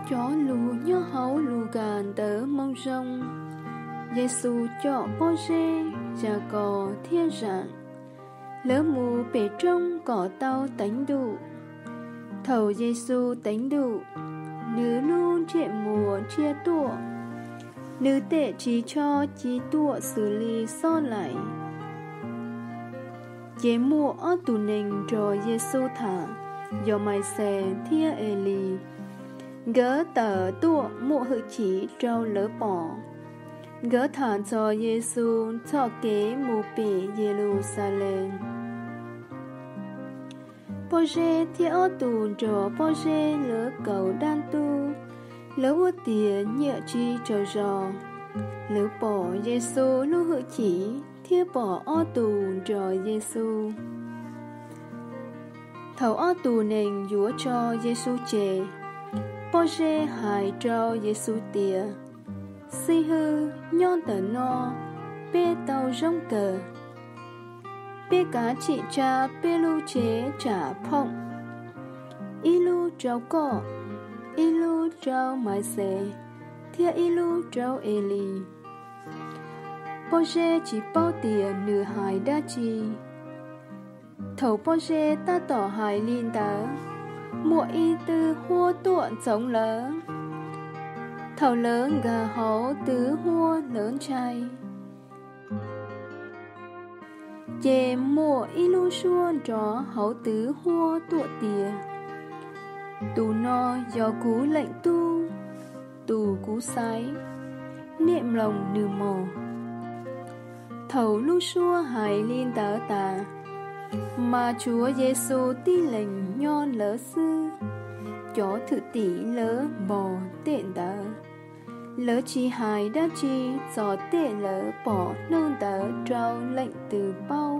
Cov lus nyob hauv Lukas ntawv Moo Zoo. Yexus com Pob Zeb, Yas Kos thiab Zam. Lawv mus pem roob kom tau teev ntuj. Thaum Yexus teev ntuj, nws lub ntsej muag tsiaj tuaj, nws tem ris tsho ci tuaj xws li xob laim. Ces muaj ob tug neeg nrog Yexus tham, yog Mais Xes thiab Elis. Nkawd tawm tuaj muaj hwj chim rau lawv pom. Nkawd tham txog Yexus txoj kev mus pem Yeluxalees. Pob Zeb thiab ob tug nrog Pob Zeb lawv kaus dab ntub, lawv ua tiav nyiaj tsis tsaug zog. Lawv pom Yexus lub hwj chim thiab pom ob tug nrog Yexus. Thaum ob tug neeg yuav tso Yexus tseg, Pob Zeb hais rau Yexus tias, Xib hwb, nyob ntawm no peb tau zoo kawg. Peb kav tsij tsa peb lub tsev tsam phooj, ib lub rau koj, ib lub rau Mais Xes, thiab ib lub rau Elis. Pob Zeb tsis paub tias nws hais dab tsi. Thaum Pob Zeb tab tom hais li ntawd, muaj ib tw huab tuaj ntxoov lawv. Thaum lawv nkag hauv tw huab lawv ntshai, ces muaj ib lub suab nrov hauv tw huab tuaj tias, Tus no yog kuv leej Tub, tus kuv xaiv, nej mloog nws mog. Thaum lub suab hais li ntawd tas, mas tshuav Yexus tib leeg nyob lawv xwb. Cov thwj tim lawv npog tej ntawd, lawv tsis hais dab tsi txog tej lawv pom hnub ntawd rau leej twg paub.